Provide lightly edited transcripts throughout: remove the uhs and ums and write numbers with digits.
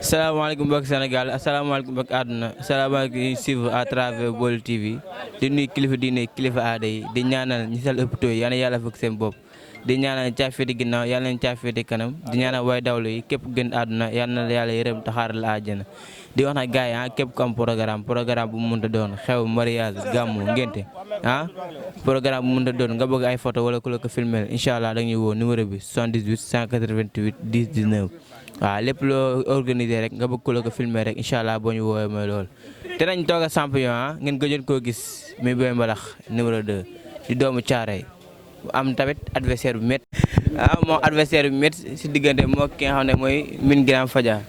salaamaaleykum mbokki Sénégal asalaamaaleykum mbokki àdduna asalaamaaleykum ñu suivre à travers Baol TV di nuyu kilifa diine kilifa aada yi di ñaanal ñi sal hôpitaux yi yal na yàlla fëgg seen bopp di ñaanal caafeeti ginnaaw yal nañ caafeeti kanam di ñaanal way dawlu yi képp gën àdduna yal na yàlla yërëm taxaaral la àjjana di wax nag gars yi képp ku am programme bu mu mënta doon xew mariage gàmmu ngénte programme bu mu mënta doon nga bëgg ay photo wala ku la ko filmer incha allah da ñuy woo numéro bi 78 188 10 19 waaw lépp loo organisé rek nga bëgg ku la ko filmer rek incha allah boo ñu woowee mooy loolu. te nañ toog a champion ngeen gëjoon koo gis muy Boy Mbalax numéro 2 di doomu Caaroy am tamit adversaire bu métti moom adversaire bu métti si diggante moo ki nga xam ne mooy Mbine Guinaam Fadial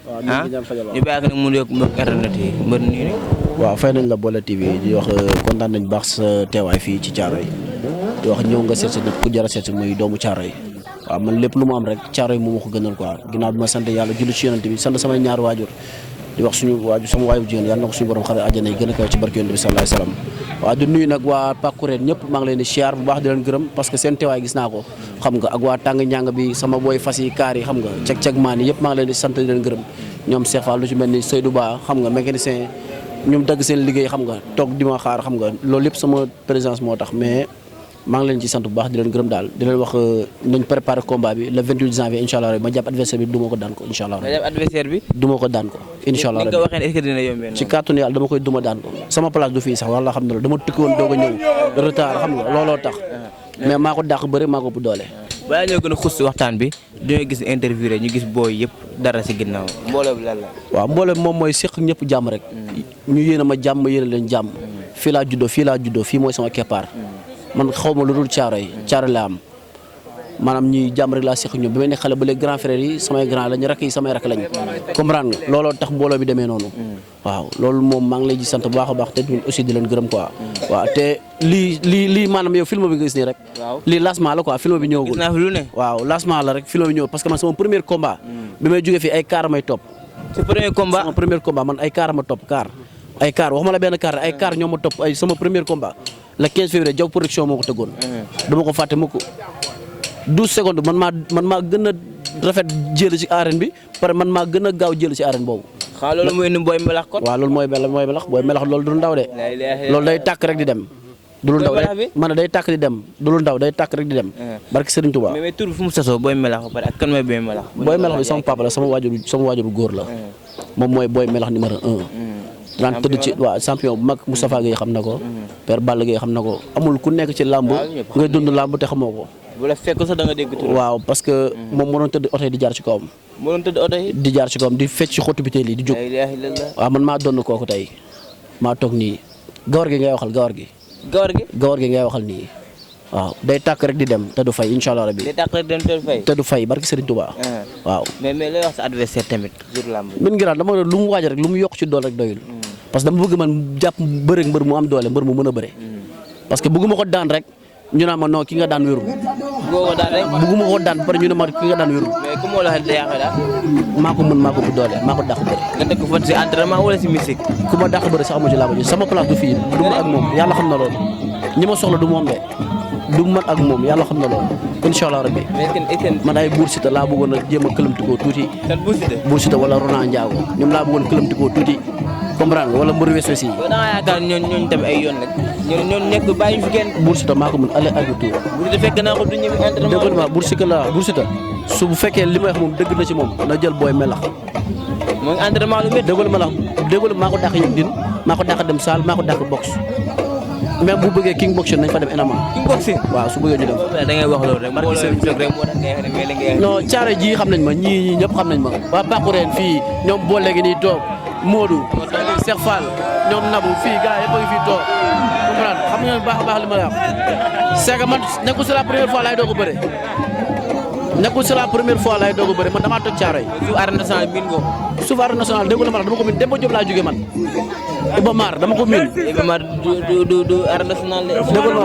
ñu bàyyi ko nag mu yokk mbokk internet yi mbër nii waaw fay nañ la Baol TV di wax kontaan nañ baax sa teewaay fii ci Caaroy di wax ñëw nga seet si nag ku jar a seet si muy doomu Caaroy waaw man lépp lu mu am rek Caaroy moom ma ko gënal quoi ginnaaw bi ma sant yàlla julli ci yonent bi sant samay ñaari waajur di wax suñu waajur sama waajur jigéen yàlla na ko suñu borom xare àjjana yi gën a kaw ci barke yonent bi sallallahu alayhi wasallam waaw di nuyu nag waa Pakureen ñëpp maa ngi leen di siyaar bu baax di leen gërëm parce que seen teewaay gis naa ko xam nga ak waa tàng ñàng bi sama booy fas yi kaar yi xam nga ceg-ceg maan yi yëpp maa ngi leen di sant di leen gërëm ñoom Cheikh Fall lu ci mel ni Seydou Ba xam nga mécanicien ñoom dagg seen liggéey xam nga toog di ma xaar xam nga loolu yëpp sama présence moo tax mais maa ngi leen ci sant bu baax di leen gërëm daal di leen wax nañ préparé combat bi le 28 janvier incha allah ma jàpp adversaire bi du ma ko daan ko incha allah. nga jàpp adversaire bi. du ma ko daan ko incha allah. ni nga ko waxee est-ce que dina yombee ci kàttanu yàlla dama koy duma daan ko sama place du fii sax wala xam ne dama tukki woon doog a ñëw retard xam nga looloo tax mais maa ko dàq bëri maa ko bu doole. balaa ñoo gën a xus si waxtaan bi dañoo gis interview rek ñu gis booy yëpp dara si ginnaaw mbooloo bi lan la. waaw mbooloo bi moom mooy seq ñëpp jàmm rek. ñu yéene ma jàmm ma yéene leen jàmm. fii laa juddoo fii mooy sama keppaar man xaw ma lu dul Caaroy la am maanaam ñi jàmm rek laa seq ñoom bi may nekk xale ba léegi grand frère yi samay grand lañ rakk yi samay rakk lañ comprendre nga looloo tax mbooloo bi demee noonu waaw loolu moom maa ngi lay ji sant bu baax a baax te ñun aussi di leen gërëm quoi waaw te lii maanaam yow film bi nga gis nii rek lii lancement la quoi film bi ñëwagul waaw lancement la rek film bi ñëw parce que man sama premier combat bi may jógee fii ay car may topp sama premier combat man ay car ma topp ay car waxuma la benn car ay car ñoo ma topp ay sama premier combat le 15 février Diaw production moo ko tëggoon dama ko fàtte mu ko 12 secondes man maa gën a rafet jël ci arène bi pare man maa gën a gaaw jël ci arène boobu loolu mooy ni Boy Mbalax kon waaw loolu mooy Mbalax Boy Mbalax loolu du ndaw de loolu day tàkk rek di dem du lu ndaw de man day tàkk di dem du lu ndaw day tàkk rek di dem barki Serigne Touba mais tur bi fu mu sosoo Boy Mbalax ba pare ak kan mooy Boy Mbalax Boy Mbalax bi sama papa la sama waajur góor la moom mooy Boy Mbalax numéro 1 daan tëdd ci waaw champion bu mag Moustapha Gueye xam na ko Père Balla Gueye xam na ko amul ku nekk ci làmb ngay dund làmb te xamoo ko bu la fekk sax da nga dégg tur waaw parce que moom moo doon tëdd oto yi di jaar ci kawam di jaar ci kawam di fecc ci xottu biteel yi di jóg waaw man maa doon kooku tey maa toog nii gawar gi ngay waxal gawar gi ngay waxal nii waaw day tàkk rek di dem te du fay incha allah rabbi day tàkk rek dem te du fay barki Serigne Touba waaw mais lay wax sa adversaire tamit jour làmb Mbine Guinaam dama lu mu waaj rek lu mu yokk ci doole rek doyul parce que dama bëgg man jàpp bëre mbër mu am doole mbër mu mën a bëre parce que bëgguma ko daan rek ñu naan ma non ki nga daan wérul bëgguma ko daan pare ñu ne ma ki nga daan wérul mais ku moo la xel yaa daal maa ko mën maa ko bu doole maa ko dàq bëre nga teg ko fa si entraînement wala si musique ku ma dàq bëre sax amu ci làmb ji sama place du fii du ma ak moom yàlla xam na loolu ñi ma soxla du moom de du man ak moom yàlla xam na loolu incha allah rabbi man ay Bour Siteu laa bëggoon a jéem a këlamtikoo tuuti Bour Siteu wala Roland Ndiago ñoom laa bëggoon këlamtikoo tuuti comprendre nga wala mbër wes yi da nga yaakaar ñooñu tamit ay yoon rek ñooñu nekk bàyyi fi kenn Bour Siteu maa ko mën aller ak retour Bour Siteu fekk naa ko du ñëw entraînement Bour Siteu su bu fekkee li may wax moom dëgg na ci moom na jël Boy Mbalax mooy entraînement lu métti déggul maa ko dàq yëg din maa ko dàq dem salle maa ko dàq boxe même bu bëggee king boxing nañ fa dem enama king boxing waaw su bëggee ñu dem da ngay wax loolu rek marqué seen rek moo tax ngay wax mais la ngay non Caaroy ji xam nañ ma ñii ñëpp xam nañ ma waa Pakureen fii ñoom boo léegi nii toog Modou Cheikh Fall ñoom Nabou fii gars yëpp a ngi fii toog comprendre xam nga baax a baax li ma la wax c'est que man nekkul c'est la première fois laay doog a bëre nekkul c'est la première fois laay doog a bëre man damaa toj Caaroy suuf arène nationale miin nga ko suuf arène nationale déggu la ma dama ko miin Demba Diop laa jógee man Iba Mar dama ko miin Iba Mar du arène nationale déggu la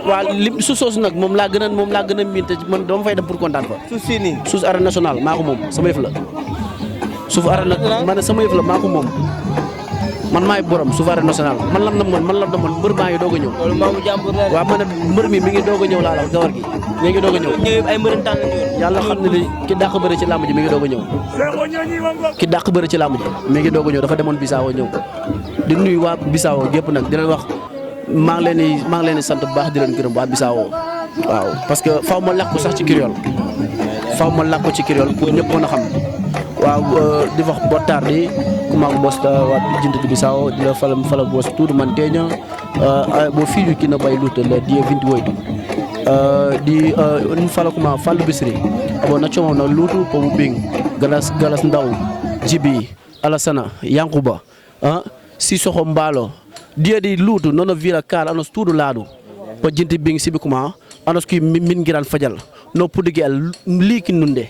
waaw li suuf soosu nag moom laa gën a miin te man dama fay dem pour kontaan fa suuf si nii suuf arène nationale maa ko moom sama yëf la suuf arène nag ma ne sama yëf la maa ko moom man maay borom souverain national man la namoon mbër maa ngi doog a ñëw. loolu maamu jàmbur la. waaw man mbër mi ngi doog a ñëw laa la gawar gi mi ngi doog a ñëw. ñëw ay mbërëntaan la ñu yàlla xam ne ni ki dàq bëre ci làmb ji mi ngi doog a ñëw. ki dàq bëre ci làmb ji mi ngi doog a ñëw dafa demoon Bissau ñëw di nuyu waa Bissau gépp nag di leen wax maa ngi leen di sant bu baax di leen gërëm waa Bissau waaw parce que faw ma làkk sax ci créole ci créole pour ñëpp mën a xam waaw di wax botaar di kuma bosta wa jinta di Bissau di la fala bos tudo mantenha bo filho que na bay luta le dia 28 di fala kuma fallu bisri bo na chomo na lutu ko bing galas ndaw jibi alasana yankuba si soxo mbalo dia di lutu nono vira kala anos tudo lado ko jinti bing sibi kuma anos ki min giran fajal no pudigel liki nunde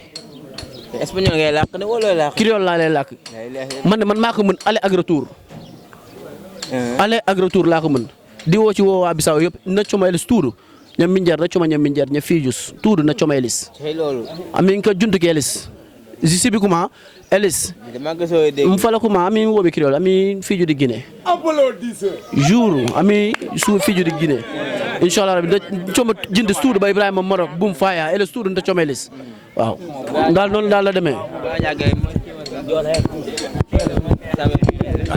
espagnol ngay làkk ne wala làkk. créole laa lay làkk. man maa ko mën aller ak retour. aller ak retour laa ko mën. di woo ci woo waa Bissau yëpp na coma elis tuudu ña minjar na coma ña minjar ña fiijus tuudu na coma elis. tey loolu. amin ka juntu ke elis. sibi kuma elis. fala kuma amin wobe créole amin fiiju di Guinée. jour amin su fiiju di Guinée. inshallah rabbi da coma jindi tuudu ba Ibrahima Maroc bum faya elis tuudu na coma elis. waaw daal noonu daal la demee.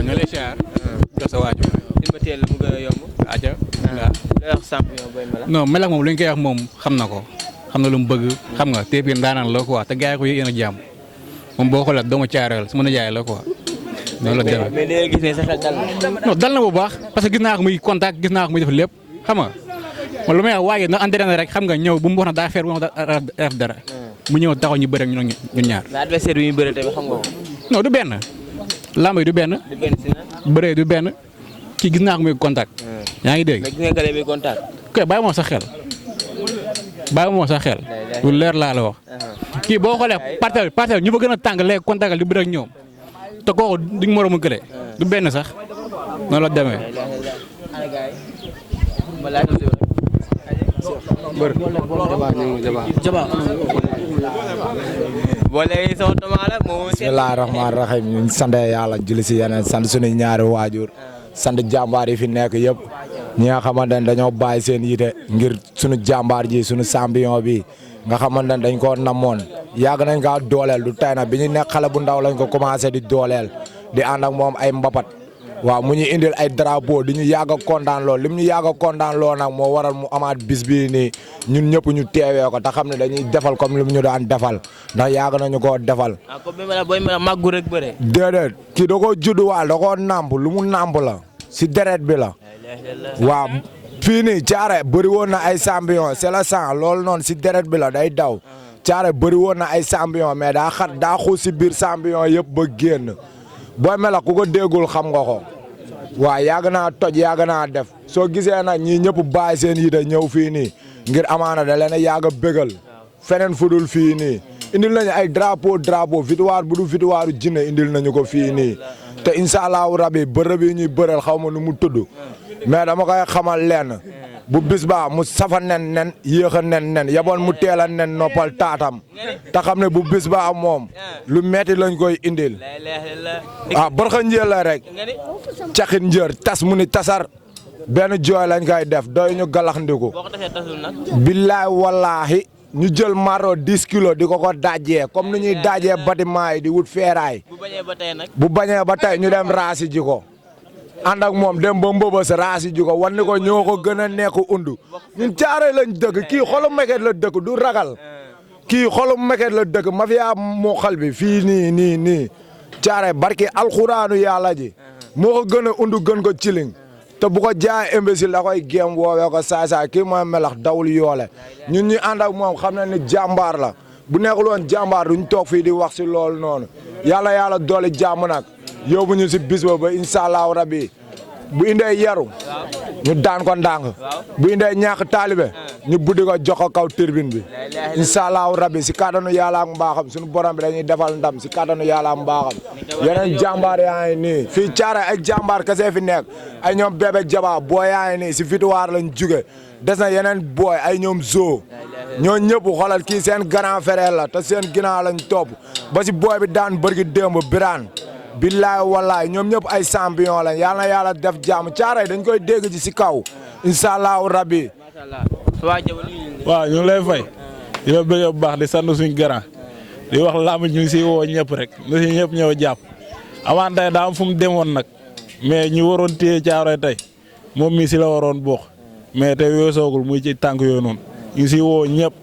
nga lay siyaar jox sa waaju ma teel mu gën a yomb. aja lay wax champion Boy Melax. non Melax moom lu ñu koy wax moom xam na ko xam na lu mu bëgg xam nga téep yi ndaanaan la quoi te gars yi ko yéen a jàmm moom boo xoolee doomu caareel su mën a jaay la quoi noonu la demee. mais da gis ne sa xel dal na. non dal na bu baax parce que gis naa ko muy contact gis naa ko muy def lépp xam nga man lu may wax waaye na entraîné rek xam nga ñëw bu mu wax na daa feer bu mu wax def dara mu ñëw taxaw ñu bëre ak ñun ñaar. mais adversaire bi ñu bëre tamit xam nga ko. non du benn lamb yi du benn. du benn si na. bëree du benn kii gis naa ko muy contact. yaa ngi dégg. mais gis nga gale muy contact. ok bàyyi moo sa xel lu leer laa la wax. kii boo xoolee partenaire ñu ba gën a tàng léegi contactal di bëre ak ñoom te kooku duñ moromu kële du benn sax noonu la demee. boole sama tomaa la moom. bismillaahi rahmaani rahiim ñu sant yàlla julli si yeneen sant suñu ñaari waajur sant jàmbaar yi fi nekk yëpp ñi nga xamante ne dañoo bàyyi seen yite ngir suñu jàmbaar ji suñu champion bi nga xamante ne dañ koo namoon yàgg nañ kaa dooleel du tey nag bi ñu nekk xale bu ndaw lañ ko commencé di dooleel di ànd ak moom ay mbapat waaw mu ñu indil ay drapeau di ñu yàgg a kontaan lool lim ñu yàgg a kontaan lool nag moo waral mu amaat bis bii nii ñun ñëpp ñu teewee ko te xam ne dañuy defal comme lim ñu daan defal ndax yàgg nañu koo defal. ah comme Boy Melax màggu rek bëre. déedéet kii da koo judduwaal da koo nàmp lu mu nàmp la si deret bi la. waaw fii nii caare bëri woon na ay champion c'est le sang loolu noonu si deret bi la day daw caare bëri woon na ay champion mais daa xuus si biir champion yëpp ba génn. Boy Melax ku ko déggul xam nga ko waaw yàgg naa toj yàgg naa def soo gisee nag ñii ñëpp bàyyi seen yite ñëw fii nii ngir amaana da leen a yàgg a bégal feneen fudul fii nii indil nañu ay drapeau victoire bu du victoire jinne indil nañu ko fii nii te incha allahu rabi bërëb yi ñuy bëreel xaw ma nu mu tudd mais dama koy xamal lenn bu bis baa mu safa nen yéex a nen yaboon mu teel a nen noppal taatam te xam ne bu bis baa moom lu metti lañ koy indil barxa njël la rek caxit njër tas mu ni tasar benn jooy lañ koy def doy ñu galax ndiku billaay wallaahi ñu jël maro 10 kilos di ko dajee comme ni ñuy dajee bâtiment yi di wut feeraay bu bañee ba tey ñu dem raasi ji ko ànd ak moom dem ba mbëbës raasi ji ko wan ni ko ñoo ko gën a nekk undu ñun caare lañ dëkk kii xolu meket la dëkk du ragal kii xolu meket la dëkk mafia moo xal bi fii nii caare barki alxuraanu yàlla ji moo ko gën a undu gën ko ciling te bu ko jaay imbécile da koy géem woowee ko saay kii mooy Melax dawul yoole ñun ñu ànd ak moom xam na ni jàmbaar la bu nekkul woon jàmbaar duñ toog fii di wax si loolu noonu yàlla doole jàmm nag yóbbu ñu si bis ba incha allahu rabi bu indee yaru ñu daan ko ndànk bu indee ñàkk taalibe ñu buddi ko jox ko kaw turbine bi incha allahu rabi si kàttanu yàlla ak mbaaxam suñu borom bi dañuy defal ndam si kàttanu yàlla ak mbaaxam yeneen jàmbaar yaa ngi nii fii caare ay jàmbaar kese fi nekk ay ñoom bébé jaba boo yaa ngi nii si victoire lañ jóge des na yeneen booy ay ñoom zoo ñoo ñëpp xoolal kii seen grand frère la te seen ginnaaw lañ topp ba si booy bi daan bërgi démb biraan billaay wallaay ñoom ñëpp ay champion lañ yal na yàlla def jàmm Thiaroye dañ koy dégg ci si kaw incha allahu rabbi. waaw ñu ngi lay fay di la bëgg bu baax di sant suñu grand di wax làmb ñu ngi siy woo ñëpp rek na si ñëpp ñëw jàpp avant tey daa am fu mu demoon nag mais ñu waroon téye Thiaroye tey moom mii si la waroon bokk mais tey weesoogul muy ci tànk yooyu noonu ñu ngi siy woo ñëpp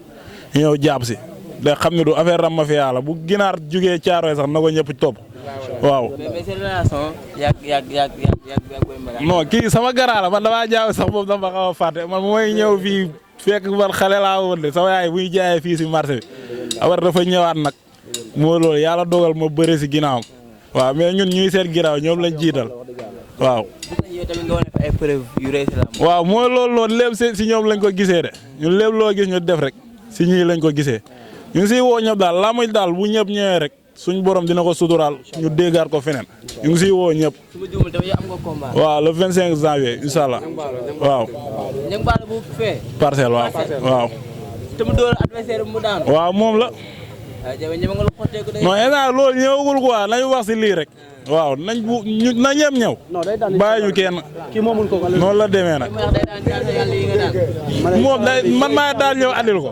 ñëw jàpp si da xam ne du affaire ram mafia la bu ginaar jugee Thiaroye sax na ko ñëpp topp waaw. mais seen relation yàgg Boy Mbalax. non kii sama garaa la man damaa jaaw sax boobu dama xaw a fàtte man mooy ñëw fii fekk man xale laa woon de sama yaay bu ñu jaayee fii si marché bi abar dafa ñëwaat nag moo loolu yàlla dogal ma bëre si ginnaawam waaw mais ñun ñuy seet ginnaaw ñoom lañ jiital waaw. yow tamit nga wane ay preuve yu rëy si la. waaw mooy loolu noonu lépp si ñoom lañ ko gisee de ñun lépp loo gis ñu def rek si ñii lañ ko gisee ñu ngi siy woo ñëpp daal làmb daal bu ñëpp ñëwee rek suñ borom dina ko suturaal ñu déggaat ko feneen ñu ngi siy woo ñëpp. su ma juumul tamit yow am nga combat. waaw le 25 janvier incha allah waaw. ña nga baal bu fee. parcelle waaw. te mu door adversaire mu daanu. waaw moom la. waaw jafe ñeme nga lu xotteeku de. non instant loolu ñëwagul quoi nañu wax si lii rek. waaw nañ bu na ñëpp ñëw. bàyyi ñu kenn. noonu la demee nag. moom day man maa daal ñëw andil ko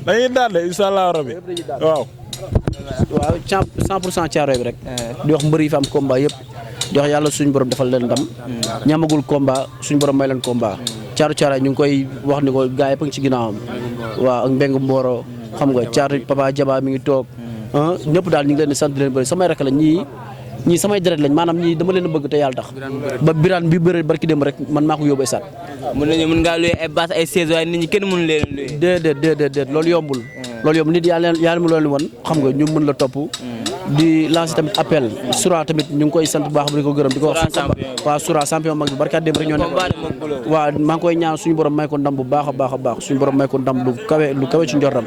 dañuy daal de incha allah rabi waaw. waaw 100% Thiaroye bi rek. di wax mbër yi fi am combat yëpp. di wax yàlla suñu borom defal leen ndam. ñamagul combat suñu borom may leen combat. Thiaroye ñu ngi koy wax ni ko gars yëpp a ngi ci ginnaawam. waaw ak Mbengue Mboro xam nga Thiaroye Papa Jaba mi ngi toog. ñëpp daal ñu ngi leen di sant leen bëri samay rek la ñii samay deret lañ maanaam ñii dama leen a bëgg te yàlla tax. ba Birane bi bëre barki dem rek man maa ko yóbbu esaat. mën ngaa luye ay bâche ay sièges waaye nit ñi kenn mënu leen luye. déedéet loolu yombul. loolu yombul nit yàlla mu loolu woon xam nga ñu mën la topp. di lancer tamit appel Soura tamit ñu ngi koy sant bu baax di ko gërëm di ko wax. waaw Soura champion mag bi barka dem rek ñoo nekk. waaw maa ngi koy ñaan suñu borom may ko ndam bu baax a baax suñu borom may ko ndam lu kawe ci njortam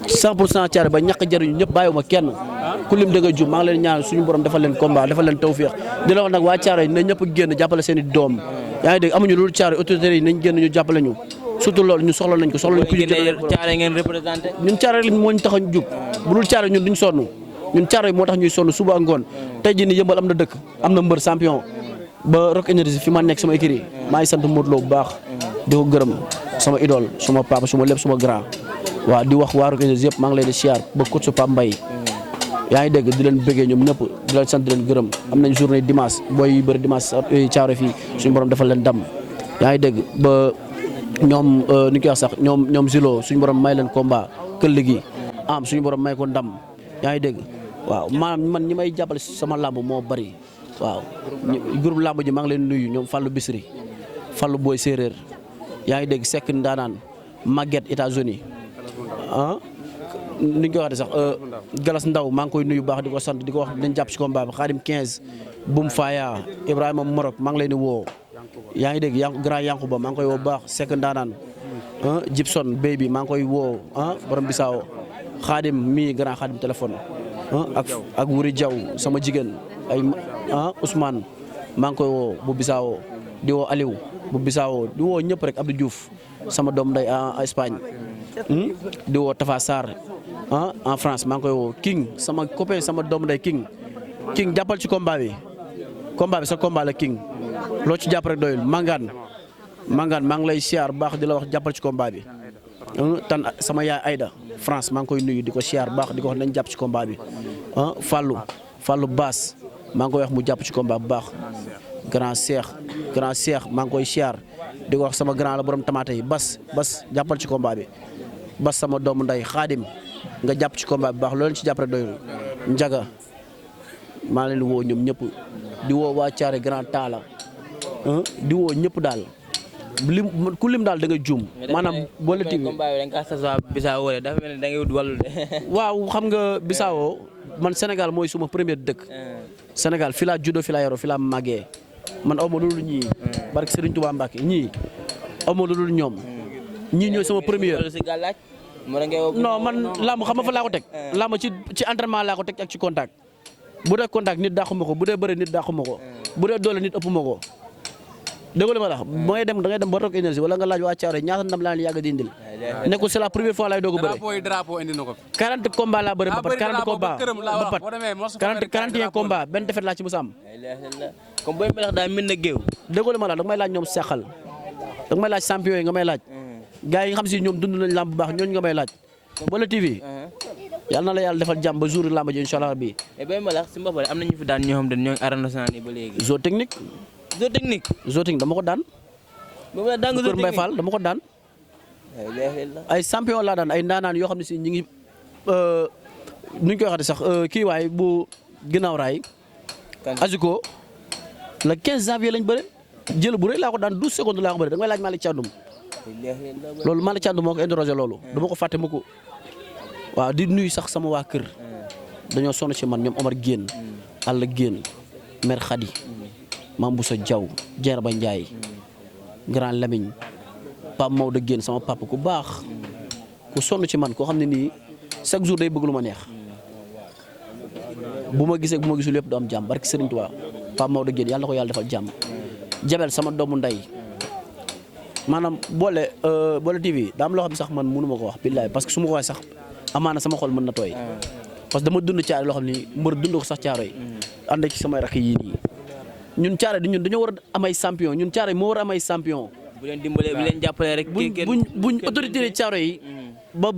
100% Thiaroye ba ñàkk jëriñu ñëpp bàyyiwuma kenn ku lim da nga jub maa ngi leen ñaan suñu borom defal leen combat defal leen tawfeex di la wax nag waa Thiaroye na ñëpp génn jàppale seen i doom yaa ngi dégg amuñu loolu Thiaroye autorités yi nañ génn ñu jàppale ñu surtout loolu ñu soxla nañ ko Thiaroye ngeen représenté ñun Thiaroye moo ñu tax a jug bu dul Thiaroye ñun duñ sonn ñun Thiaroye moo tax ñuy sonn suba ak ngoon tey jii ni yëmbal am na dëkk am na mbër champion ba Rock Énergie fi ma nekk sama écurie maa ngi sant Modou Lo bu baax di ko gërëm sama idole suma papa suma lépp suma grand waaw di wax waa Rock Énergie yëpp maa ngi leen di siyaar ba coach su Pape Mbaye yaa ngi dégg di leen bëggee ñoom ñëpp di leen sant di leen gërëm am nañ journée dimanche booy bëri dimanche Thiaroye fii suñu borom defal leen dam yaa ngi dégg ba ñoom ni ñu koy wax sax ñoom Zilo suñu borom may leen combat këll gi am suñu borom may ko ndam yaa ngi dégg waaw maanaam man ñi may jàppale sama làmb moo bari waaw groupe làmb ji maa ngi leen nuyu ñoom Fallou Bisri Fallou Boy Séeréer yaa ngi dégg Seck Ndaanaan Maguette États-Unis ni ñu koy waxee sax Galas Ndaw maa ngi koy nuyu baax di ko sant di ko wax dañ jàpp ci combat bi Khadim 15 Boum Faya Ibrahima Morok maa ngi leen di woo yaa ngi dégg grand Yankuba maa ngi koy woo baax Seck Ndaanaan Gibson baby maa ngi koy woo borom Bisaawo Khadim mii grand Khadim téléphone ak Wuri Diaw sama jigéen ay Ousmane maa ngi koy woo bu Bisaawo di woo Aliou bu Bisaawo di woo ñëpp rek Abdou Diouf sama doom nday Espagne di woo Tafa Sarr en France maa ngi koy woo King sama copain sama doom nday King jàppal ci combat bi sa combat la King loo ci jàpp rek doyul Mangane maa ngi lay siyaar baax di la wax jàppal ci combat bi tan sama yaay Aïda France maa ngi koy nuyu di ko siyaar baax di ko wax nañ jàpp ci combat bi Fallou Bass maa ngi koy wax mu jàpp ci combat bu baax grand Cheikh maa ngi koy siyaar di ko wax sama grand la borom tamaate yi bas jàppal ci combat bi bas sama doomu nday Xaadim nga jàpp ci combat bi baax loolu ci jàpp rek doyul Njaga maa leen di woo ñoom ñëpp di woo waa Thiaroye grand Talla di woo ñëpp daal ku lim daal da nga juum maanaam boole ti waaw xam nga Bissau man Sénégal mooy suma première dëkk Sénégal fi laa juddoo fi laa yoroo fi laa màggee man aw ma loolu ñii barke Serigne Touba Mbacke ñii aw ma loolu ñoom ñii ñooy sama première non man làmb xam nga fa laa ko teg làmb ci entraînement laa ko teg ak ci contact bu dee contact nit dàquma ko bu dee bëre nit dàquma ko bu dee doole nit ëpp ma ko déggoo ma la ba ngay dem da ngay dem ba Rock Énergie wala nga laaj waa Thiaroye ñaata ndam laa leen yàgg di indil nekkul c'est la première fois laay doog a bëre drapeau indi na ko 40 combats laa bëre mbapat 40 combats mbapat 41 combats benn défaite laa ci musa am comme booy melax daa mën na géew déggoo ma la da nga may laaj ñoom seqal da nga may laaj champion yi nga may laaj gars yi nga xam si ñoom dund nañ lamb bu baax ñooñu nga may laaj Bola TV yàlla na la yàlla defal jàmm ba jour lamb ji incha allah rabbi mais booy melax si mbapat am na ñu fi daan ñoo xam ne ñoo ngi arène nationale yi ba léegi zoo technique dama ko daan Kër Mbaye Fall dama ko daan ay champion laa daan ay ndaanaan yoo xam ne si ñi ngi nuñ koy waxati sax kii waay bu ginnaaw raay Azuko le 15 janvier lañ bëre jël bu rëy laa ko daan 12 secondes laa ko bëre da nga may laaj Malick Thiandoum loolu Malick Thiandoum moo ko interrogé loolu dama ko fàtte mu ko waaw di nuyu sax sama waa kër dañoo sonn ci man ñoom Omar Guène Alla Guène Mère Khady Mame Boussa Diaw Dierba Ndiaye Grand Lamine Pape Maodo Guène sama papa ku baax ku sonn ci man koo xam ne nii chaque jour day bëgg lu ma neex bu ma gisee bu ma gisul lépp du am jàmm barki Serigne Touba Pape Maodo Guène yàlla na ko yàlla defal jàmm Jabel sama doomu ndey maanaam boole TV daa am loo xam sax man mënu ma ko wax billaay parce que su ma ko waxee sax amaana sama xol mën na tooy parce que dama dund caare loo xam ni mbër dund ko sax caaro yi ànd ci samay rakk yii nii ñun caare di ñun dañoo war a am ay champion ñun caare moo war a am ay champion bu leen dimbalee bu leen jàppalee rek buñ autorité caaro yi ba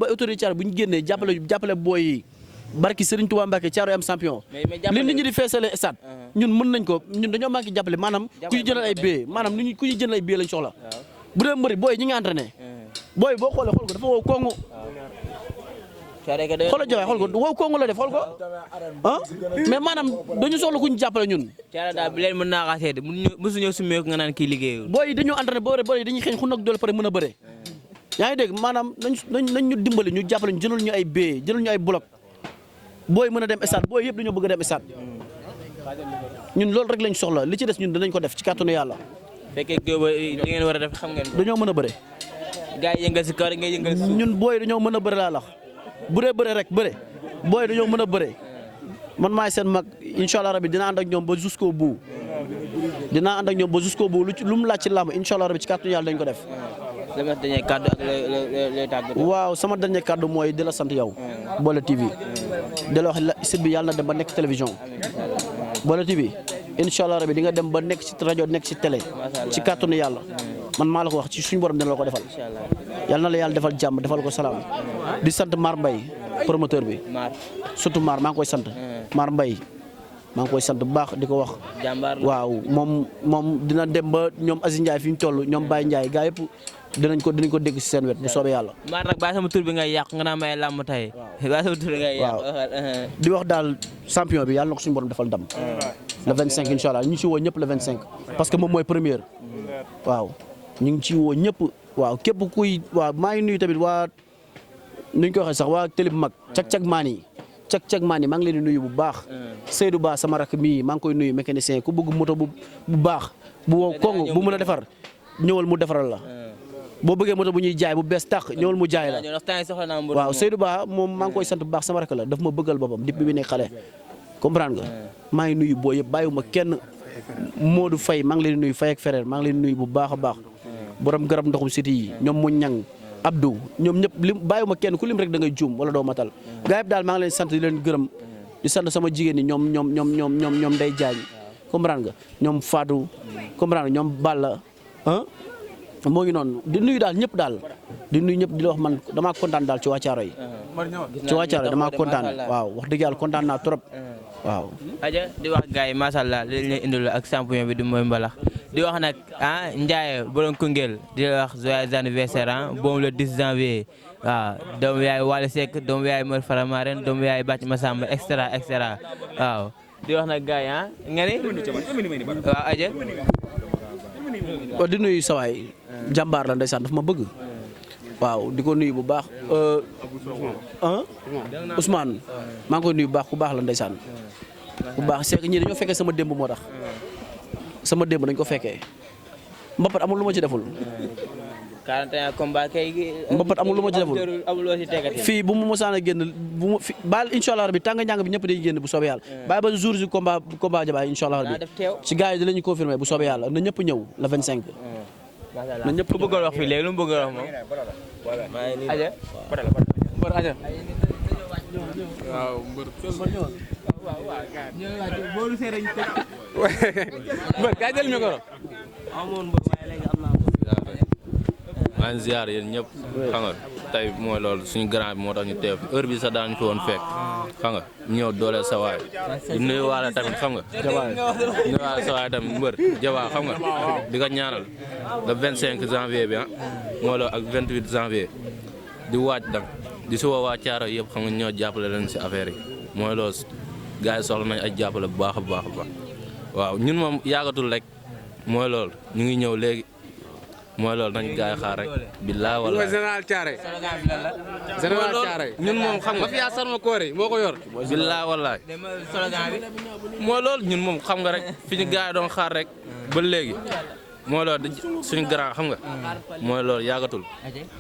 autorité caaro bu ñu génnee jàppale booy yi barki Serigne Touba Mbacké caaro yi am champion li nit ñi di feesale stade ñun mën nañ ko ñun dañoo manqué jàppale maanaam ku ñu jëndal ay billets maanaam ni ku ñu jëndal ay billets lañ soxla bu dee mbëri booy ñi nga entraîné booy boo xoolee xool ko dafa wow kongu xoolal joxe xool ko wow kongu la def xool ko ah mais maanaam dañu soxla ku ñu jàppale ñun caara daal bi leen mën naa kaa seede mësu ñëw sumeeku nga naan kii liggéeyul booy yi dañoo entraîné booy yi dañuy xeeñ xun ak doole pare mën a bëre yaa ngi dégg maanaam nañ ñu dimbali ñu jàppale ñu jëlal ñu ay billets jëlal ñu ay bloc booy mën a dem stade booy yëpp dañoo bëgg a dem stade ñun loolu rek lañ soxla li ci des ñun danañ ko def ci kàttanu yàlla. fekkee góob li ngeen war a def xam ngeen ko. dañoo mën a bëre. gars yi yëngal si kaw rek ngay yëngal si. ñun booy dañoo mën a bëre laa lax bu dee bëre rek bëre booy dañoo mën a bëre man maay seen mag incha allah rabi dinaa ànd ak ñoom ba jusqu'au bout dinaa ànd ak ñoom ba jusqu'au bout lu mu laaj ci làmb incha allah rabi ci kàttanu yàlla dañ ko def. sama dernier kàddu ak lay tàggatoo. waaw sama dernier kàddu mooy di la sant yow. Bola TV di la wax site bi yàlla na dem ba nekk télévision. Bola TV incha allah rabi di nga dem ba nekk ci rajo nekk ci télé. ci kàttanu yàlla. man maa la ko wax ci suñu borom dina la ko defal. yàlla na la yàlla defal jàmm defal ko salaam. di sant Mar Mbaye promoteur bi. surtout Mar maa ngi koy sant. Mar Mbaye maa ngi koy sant bu baax di ko wax. waaw moom dina dem ba ñoom Aziz Ndiaye fi ñu toll ñoom Baye Ndiaye gaa yëpp. dinañ ko dégg ci seen wet bu soobee yàlla. maar nag bàyyi sama tur bi ngay yàq nga naa may làmb tey. bàyyi sama tur bi ngay yàq. di wax daal champion bi yàlla na ko suñu borom defal ndam. le 25 incha allah ñu ngi ci woo ñëpp le 25. parce que moom mooy première. waaw ñu ngi ci woo ñëpp. waaw képp kuy waaw maa ngi nuyu tamit waa nuñ ko waxee sax waa télé bu mag. cag maan yi maa ngi leen di nuyu bu baax. Seydou Ba sama rakk mii maa ngi koy nuyu mécanicien ku bëgg moto bu baax. bu wow kong bu mën a defar ñëwal mu defaral la. boo bëggee moto bu ñuy jaay bu bees tax ñëwal mu jaay la waaw Seydou Ba moom maa ngi koy sant bu baax sama rakk la daf ma bëggal boppam depuis bi nekk xale comprendre nga maa ngi nuyu boo yëpp bàyyiwuma kenn Modou Faye maa ngi leen di nuyu Faye ak Ferrer maa ngi leen di nuyu bu baax a baax borom garab ndoxum siti yi ñoom mu ñang Abdou ñoom ñëpp lim bàyyiwuma kenn ku lim rek da ngay juum wala doo matal gaa yëpp daal maa ngi leen sant di leen gërëm di sant sama jigéen ñi ñoom Ndeye Diagne comprendre nga ñoom Fatou comprendre nga ñoom Balla moo ngi noonu di nuyu daal ñëpp daal di nuyu ñëpp di la wax man damaa kontaan daal ci waa Thiaroye yi ci waa Thiaroye damaa kontaan waaw wax dëgg yàlla kontaan naa trop waaw. aja di wax gars yi macha allah li leen indil ak champion bi di mooy mbalax di wax nag Ndiaye borom Koungheul di la wax joyeux anniversaire boobu le 10 janvier waaw doomu yaay Wally Seck doomu yaay Mor Faramaren doomu yaay Bàcc Massamba extra waaw di wax nag gars yi nga ni waaw aja waaw di nuyu sawaay jàmbaar la ndeysaan dafa ma bëgg waaw di ko nuyu bu baax Ousmane maa ngi koy nuyu bu baax ku baax la ndeysaan bu baax c'est que ñii dañoo fekkee sama démb moo tax sama démb dañ ko fekkee mbapat amul lu ma ci deful 41 combat kay. mbapat amul lu ma ci deful amul loo ci tegati. fii bu mu mosaan a génn bu mu fi baal incha allah rabi tàng njàng bi ñëpp day génn bu soobee yàlla. bàyyi ba jour si combat jabaay incha allah rabi ci gars yi dinañu confirmer bu soobee yàlla na ñëpp ñëw le 25. na ñëpp ku bëggoon wax fii léegi lu mu bëggoon wax moom. aja mbër aja. waaw mbër. mbër kaa jël micro. maa ngi ziar yéen ñëpp xam nga tey mooy loolu suñu grand bi moo tax ñu teew heure bi sax daañu fi woon fekk xam nga ñëw dooleel sa waay di nuyuwaale tamit xam nga nuyuwaale sa waay tamit mbër jabaa xam nga di ko ñaanal le 25 janvier bi mooy loolu ak 28 janvier di waaj nag di suba waa Caaro yëpp xam nga ñoo jàppale leen si affaire yi mooy loolu gars yi soxla nañ ay jàppale bu baax a baax a baax waaw ñun moom yaagatul rek mooy loolu ñu ngi ñëw léegi mooy loolu nañ gaay xaar rek billaa wala général Thiaré général Thiaré ñun moom xam nga mafia Sarma Koori moo ko yor billaa walaay mooy loolu ñun moom xam nga rek fi ñu gaay doon xaar rek ba léegi mooy loolu suñu grand xam nga mooy loolu yàggatul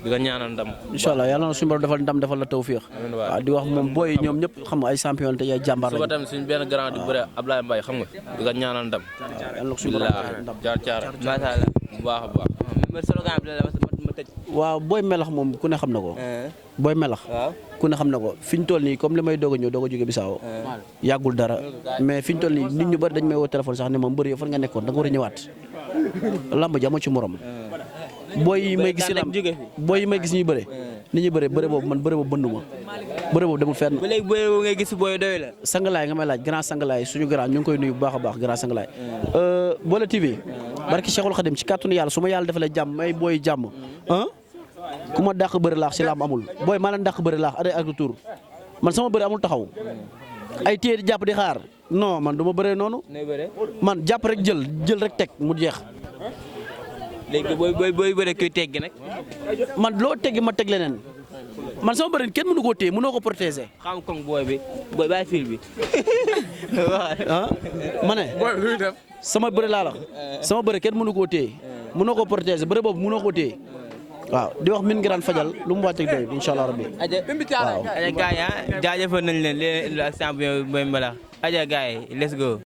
di nga ñaanal ndam incha allah yàlla na suñu borom defal ndam defal la tawfiix waaw di wax moom booy ñoom ñëpp xam nga ay champion te ay jàmbaar suba tamit suñu benn grand di bëre Ablaye Mbaye xam nga di nga ñaanal ndam yàlla na suñu borom defal ndam jaar caara macha allah bu baax a baax waaw booy melax moom ku ne xam na ko booy melax ku ne xam na ko fi ñu toll nii comme li may doog a ñëw doog a jóge Bisaaw yàggul dara mais fi ñu toll nii nit ñu bari dañ may woo téléphone sax ne ma mbër yow fan nga nekkoon da nga war a ñëwaat lamb ji amoo ci morom booy yi may gis ñuy bëre ni ñuy bëre boobu man bëre boobu bënduma bëre boobu demul fenn ba léegi bëre boobu ngay gis booy doy la. sangalaay nga may laaj grand sangalaay suñu grand ñu ngi koy nuyu bu baax a baax grand sangalaay Boole TV barki Cheikhul Khadim ci kàttanu yàlla su ma yàlla defalee jàmm may booy jàmm ku ma dàq bëri laax si lamb amul booy maa leen dàq bëri laax aday ak tour man sama bëri amul taxaw ay téye di jàpp di xaar non man du ma bëree noonu man jàpp rek jël rek teg mu jeex. léegi booy bëre kuy teggi nag. man loo teggi ma teg leneen man sama bëri kenn mënu koo téye mënoo ko protéger. xam koŋ booy bi booy bàyyi fil bi. ma ne. booy bi def. sama bëri laa la sama bëri kenn mënu koo téye mënoo ko protéger bëri boobu mënoo koo téye waaw di wax min ngi fajal lu mu wàcceeg doy incha allah rabbi. waaw aja gars yi jaajëfal nañ leen leen ak champion Boy Mbalax aja gars yi let's go.